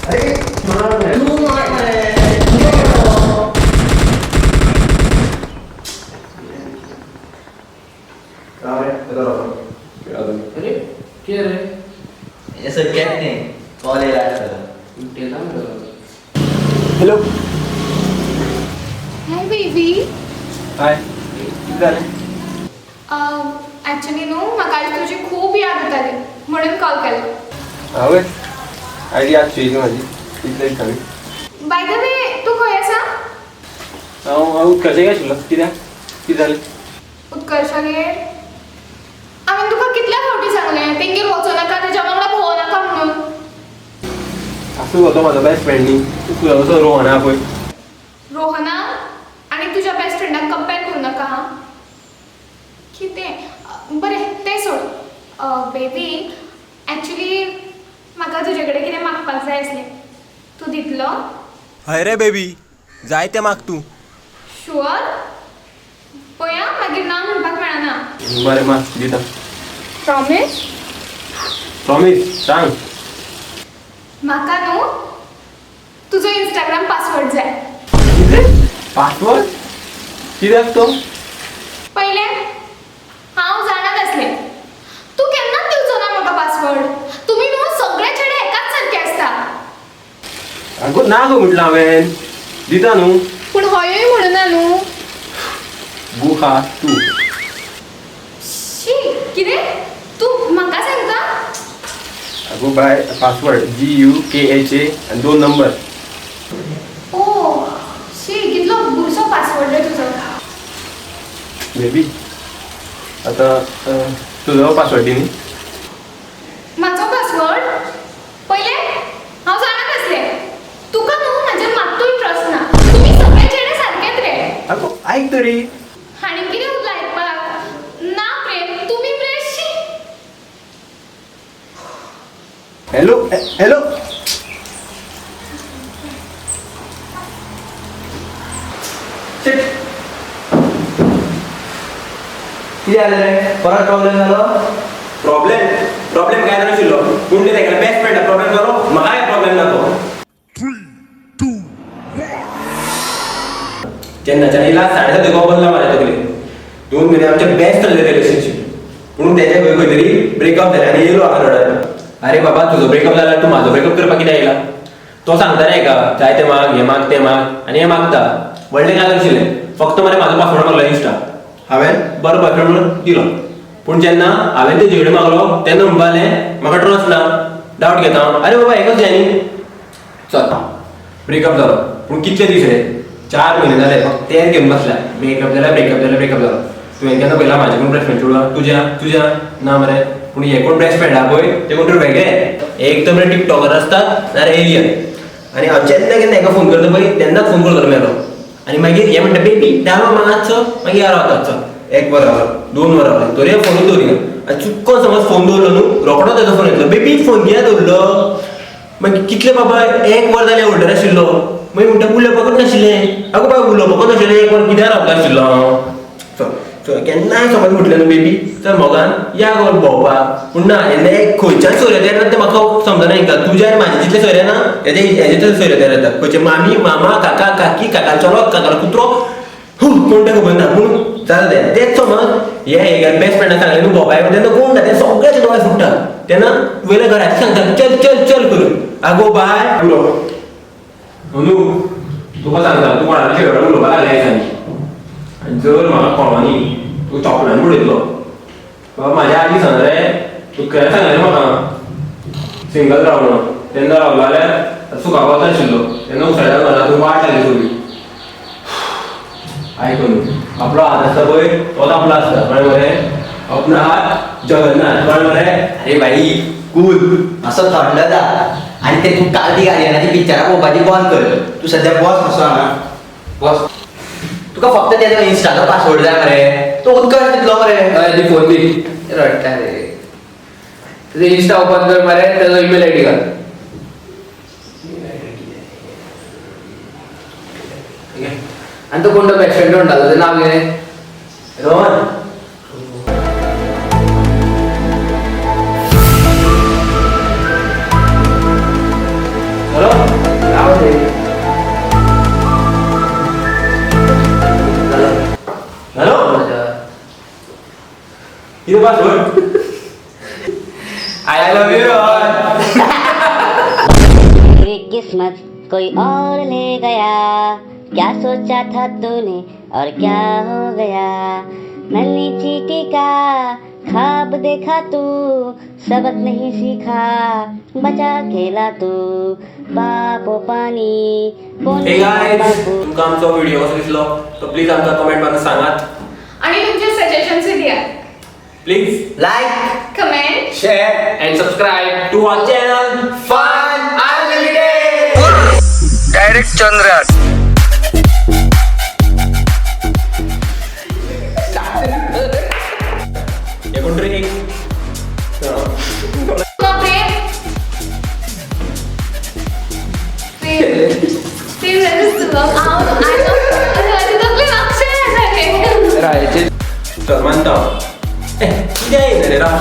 तूं मार मरे. अरे कितें रे? हे सगळ्यात न्ही कॉल येयला आसतलो. उठयता मरे. हॅलो. Hi baby. हाय, कितें जालें? ॲक्च्युली न्हू, म्हाका आयज तुजी खूब याद येताली म्हणून कॉल केलो. हांवें आयडी आज चेयली म्हाजी इतले दिसांनी. बाय the way, तूं खंय आसा? हांव हांव उत्कर्षाक आशिल्लो. कित्याक, कितें जालें? उत्कर्षागेर. हांवें तुका कितल्या फावटी सांगलें, तेंगेर वचो नाका, तेज्या वांगडा भोंवो नाका म्हणून. आसूं गो, तो म्हाजो बेस्ट फ्रेंड न्ही. तूं खंय वचो, रोहना पळय. रोहना आनी तुज्या बेस्ट फ्रेंडाक कंपेर करूं नाका हां. कितें बरें तें सोड. बेबी, ॲक्च्युली म्हाका तुजे कडेन कितें मागपाक जाय आसलें. तूं दितलो? हय रे बेबी, जाय तें माग तूं. शुअर? पळया, मागीर ना म्हणपाक मेळना. बरें, माग, दिता. प्रॉमीस? प्रॉमीस, सांग. म्हाका न्हू तुजो इंस्टाग्राम पासवर्ड जाय. कितें? पासवर्ड कित्याक तो? पयलें हांव जाणात आसलें, तूं केन्नाच दिवचो ना म्हाका पासवर्ड. तुमी न्हू सगळे चेडे एकाच सारके आसता. आगो, ना गो म्हटलं हांवें, दिता न्हू. पूण हयूय म्हणूना न्हू. गुहा तूं. शी, कितें तूं म्हाका सांगता? अगो बाय, पासवर्ड GUKHA आनी दोन नंबर. ओ शी, कितलो बुरसो पासवर्ड रे तुजो. बेबी, आतां तुजो पासवर्ड दी न्ही. म्हाजो पासवर्ड? पयलें हांव जाणात आसलें, तुका न्हू म्हाजेर मात्तूय ट्रस्ट ना. तुमी सगळे चेडे सारकेच रे. आगो, आयक तरी. आनी कितें उरलां आयकपाक? ना प्रेम, तुमी मरे, शी. Hello, hello. Shit. कितें जालें रे? परत प्रॉब्लेम जालो? प्रॉब्लेम प्रॉब्लेम काय नाशिल्लो, पूण ते तेगेले बेस्ट फ्रेंड प्रॉब्लेम जालो. म्हाका काय प्रॉब्लेम ना तो. जेन्नाच्यान येयला 7:30 बदला म्हाज्या तकलेन. 2 म्हयने आमचे बेस्ट चल्ले रिलेशनशीप, पूण तेजे खंय खंय तरी ब्रेकअप जालें आनी येयलो हांगा रडत. अरे बाबा, तुजो ब्रेकअप जाल्यार तूं म्हाजो ब्रेकअप करपाक कित्याक येयला? तो सांगता रे हेका, जाय तें माग, हें माग, तें माग, आनी हें मागता. व्हडलें काय नाशिल्लें, फक्त मरे म्हाजो पासवर्ड मागलो इन्स्टा. हांवें बरो बॉयफ्रेंड म्हणून दिलो. पूण जेन्ना हांवें तेजे कडेन मागलो तेन्ना म्हणपा लागलें, म्हाका ट्रस्ट ना, डावट घेता हांव. अरे बाबा, हें कशें न्ही? चल, ब्रेकअप जालो, पूण कितले दीस रे, 4 म्हयने जाले, फक्त तेंच घेवन बसल्या. ब्रेकअप जालें, ब्रेकअप जालें, ब्रेकअप जालो. तुवें केन्ना पळयला म्हाजे कोण बेस्ट फ्रेंड चेडवां? तुज्या तुज्या ना मरे. पूण हे कोण बेस्ट फ्रेंड आहा पळय, ते कोण तरी वेगळे. एक तर मरे टिकटॉकर आसतात, नाल्यार एलियन. आनी हांव जेन्ना केन्ना हेका फोन करता पळय, तेन्नाच फोन करतलो मेलो. आनी मागीर हे म्हणटा, बेबी धांव मातसो, मागीर रावता. चल, एक वर रावलो, 2 वरां रावलें, तरी फोनूच दवरिना. आनी चुक्कोन समज फोन दवरलो न्हू, रोकडो तेजो फोन येतलो, बेबी फोन कित्याक दवरलो? मागीर कितले बाबा, एक वर जालें होल्डार आशिल्लो. मागीर म्हणटा, उलोवपाकूच नाशिल्लें. आगो बाय, उलोवपाकूच नाशिल्लें, एक वर कित्याक रावता आशिल्लो हांव? चल चल, केन्नाय समज म्हटलें न्हू, बेबी चल मोगान या गो भोंवपाक, पूण ना. हेन्ना एक खंयच्यान सोयरे तयार जाता तें म्हाका समजना. हिंगा तुज्या आनी म्हाजे जितले सोयरे ना, हेजे हेजे तितले सोयरे तयार जाता. खंयचे मामी, मामा, काका, काकी, काका चलो, काकालो कुत्रो, कोण तें खबर ना, पूण जाता तें. तेच समज हे हेगे बेस्ट फ्रेंडाक सांगलें न्हू भोंवपाक, तेन्ना कोण ना, ते सगळ्याचे दोळे फुट्टात. तेन्ना वयल्या घराचे सांगता, चल चल चल करून. आगो बाय, उलो अंदू, तुका सांगता, तूं कोणाच्या कडेन उलोवपाक लागल्या दिसांनी आनी जर म्हाका कळ्ळो न्ही, तूं चॉकलान उडयतलो. बाबा, म्हाज्या आजी सांग रे, तूं खरें सांगलें म्हाका सिंगल राव म्हणून. तेन्ना रावलो जाल्यार सुखाक वता आशिल्लो. तेन्ना उसळ्यार घरा तूं वाट लागली सगळी. आयकून आपलो हात आसता पळय, तोच आपलो आसता, कळ्ळें मरे? अपना हात जगन्नाथ, कळ्ळें मरे? अरे भाई, कूल. मातसो थंड जा आणि ते तूं कार्तिक आर्यनाची पिक्चरां पळोवपाची बंद कर. तूं सद्या बस मातसो हांगा बस. तुका फक्त तेजो इन्स्टाचो पासवर्ड जाय मरे, तो उत्कर्ष दितलो मरे. हय, दी फोन दी. रडटा रे. तुझं इन्स्टा ओपन कर मरे, त्याचा ईमेल आयडी घाल. आणि तो कोणतो बेस्ट फ्रेंड म्हणटा, तुझं नाव कितें? रोहन. हॅलो. तूं Password. I love you Rohan. मेरी किस्मत कोई और ले गया, क्या सोचा था तूने और क्या हो गया। नन्ही चीटी का ख्वाब देखा तू, सबक नहीं सीखा, बचा खेला तू। पापो पानी हे गायज, बापू। तुमकां आमचो व्हिडिओ कसो दिसलो तो प्लीज आमकां कमेंट मारून सांगात. आणि तुमचे सजेशन्स द्या. Please like, comment, share and subscribe to our channel. Fun unlimited. Direct चंद्रात. हे कोण तरी एक प्रेम प्रेम प्रेम जालेंच तुका. हांव म्हजी तकली मातशें जालें. राहायचे. चल मानता. ए, कितें येयलें रे राव?